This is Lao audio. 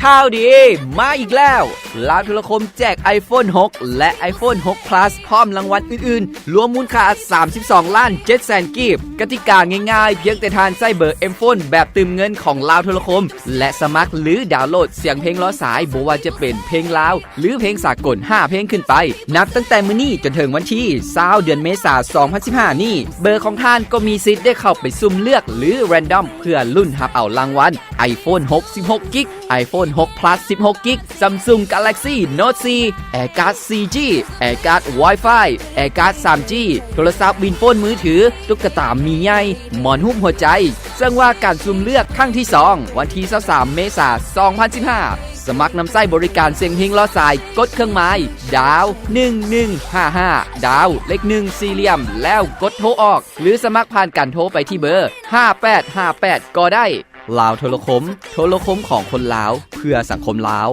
ຂ່າວດີມາອີກແລ້ວ! ລາວໂທລະຄົມແຈກ iPhone ຫົກ ແລະ iPhone ຫົກ Plus ພ້ອມລາງວັນອື່ນໆ ລວມມູນຄ່າ ສາມສິບສອງລ້ານເຈັດແສນ ກີບ. ກະຕິກາງ່າຍໆ ພຽງແຕ່ທ່ານໃຊ້ເບີ M-Phone ແບບຕື່ມເງິນຂອງລາວໂທລະຄົມ ແລະ ສະໝັກ ຫຼື ດາວໂຫຼດສຽງເພງລໍສາຍ ບໍ່ວ່າຈະເປັນເພງລາວ ຫຼື ເພງສາກົນ ຫ້າເພງຂຶ້ນໄປ. ນັບຕັ້ງແຕ່ມື້ນີ້ຈົນເຖິງວັນທີ ຊາວ ເດືອນເມສາ ສອງພັນສິບຫ້ານີ້, ເບີຂອງທ່ານກໍມີສິດໄດ້ເຂົ້າໄປສຸ່ມເລືອກ ຫຼື random ເພື່ອລຸ້ນຮັບເອົາລາງວັນ iPhone ຫົກ ສິບຫົກກິກ, iPhone ຫົກ Plus ສິບຫົກກິກ, Samsung Galaxy Note ສີ່, AirGuard ສີ່ຈີ, AirGuard Wi-Fi, AirGuard ສາມຈີ, ໂທລະສັບ Winphone ມືຖື, ຕຸກກະຕາໝີໃຫຍ່, ໝອນຮູບຫົວໃຈ. ເຊິ່ງວ່າການສຸ່ມເລືອກຄັ້ງທີສອງ ວັນທີ ຊາວສາມ ເມສາ ສອງພັນສິບຫ້າ ສະໝັກນຳໃຊ້ບໍລິການສຽງເພງລໍສາຍ, ກົດເຄື່ອງໝາຍ ດາວ ໜຶ່ງໜຶ່ງຫ້າຫ້າ ດາວ ເລກໜຶ່ງ ສີ່ຫຼ່ຽມ ແລ້ວກົດໂທອອກ ຫຼື ສະໝັກຜ່ານການໂທໄປທີ່ເບີ ຫ້າແປດຫ້າແປດ ກໍໄດ້. ລາວໂທລະຄົມ, ໂທລະຄົມຂອງຄົນລາວ ເພື່ອສັງຄົມລາວ.